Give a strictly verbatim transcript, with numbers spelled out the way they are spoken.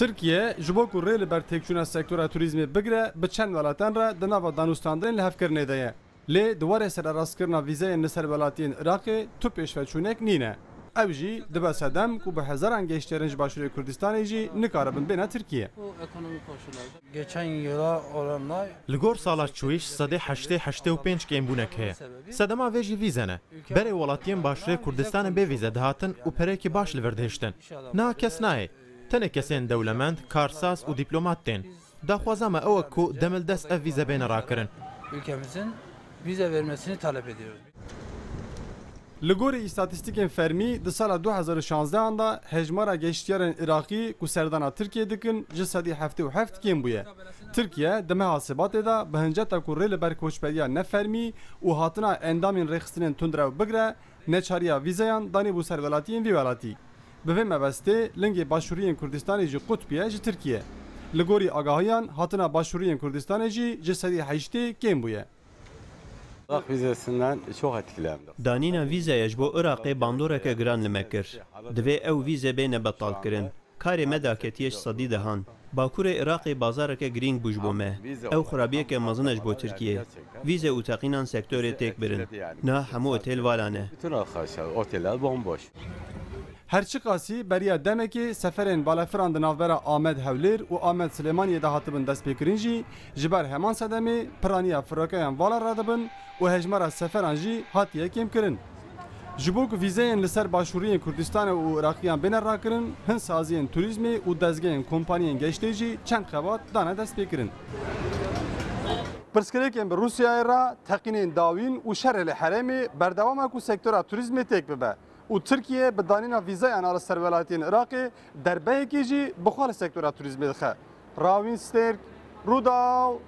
Tirkiye ji bo ku rê li ber têkçûna sektora turîzmê bigire, bi çend welatan re di nava danûstandinên lihevkirinê de ye. Lê di warê sererastkirina vîzeyên li ser welatiyên Iraqê tu pêşveçûnek nîne. Ew jî dibe sedem ku bi hezaran geştyarên ji Başûrê Kurdistanê jî nikaribin bêne Tirkiye. Geçen yıla oranla Li gor sala çûyîş sedê heştê heştê û pênc kêmbûnek heye. Sedema vê jî vîze ne. Berê welatiyên Başûrê Kurdistanê bê vîze dihatin û perekî baş li vir dihiştin. Niha kes nayê. Tenê kesên dewlemend, karsaz û dîplomat tên. Daxwaza me ew e ku demildest ev vîze bêne rakirin. Ülkemizin vize vermesini talep ediyoruz. Li gorî îstatîstîkên fermî, di sala du hezar û şanzdehan de hejmara geştyarên Iraqî ku serdana Tirkiyê dikin ji sedî heftê û heft kêm bûye. Tirkiye di meha Sibatê de bi hinceta ku rê li ber koçberiya nefermî û hatina endamên rêxistinên tundrew bigire, neçariya vîzeyan danîbû ser welatiyên vî welatî. Bi vê mebestê lingê başûriyên Kurdistanê jî qut bûye ji Tirkiye. Li gorî agahiyan, hatina başûriyên Kurdistanê jî ji sedî heştê kêm bûye. Irak vizesinden çok etkilendim. Danîna vîzeye ji bo Iraqê bandoreke giran li me kir. Divê ew vîze bêne betalkirin. Karê me daketiye ji sedî dehan. Bakurê Iraqê bazareke girîng bû ji bo me. Ew xurabiyeke mezin e ji bo Tirkiyê. Vîze û teqînan sektorê têk birin. Niha hemû otêl vala ne. Bütün arkadaşlar oteller bomboş. Her çiqasî beriya demekê seferên balefiran di navbera Amed Hewlêr û Amed Silêmaniyê de hatibin destpêkirin jî, ji ber heman sedemê piraniya firokeyan vala radibin û hejmara seferan jî hatiye kêmkirin. Ji bo ku vîzeyên li ser başûriyên Kurdistanê û Iraqiyan bêne rakirin, hin saziyên turîzmê û dezgehên kompaniyên geştê jî çend xebat dane destpêkirin. Pirsgirêkên bi Rûsyayê re, teqînên dawîn û şerê li herêmê berdewam e ku sektora turîzmê têk bibe. û Tirkiye bi danîna vîzeyan a li ser welatiyên Iraqê derbeyekê jî bi xwe li sektora turîzmê dixe. Rawîn Stêrk, Rûdaw,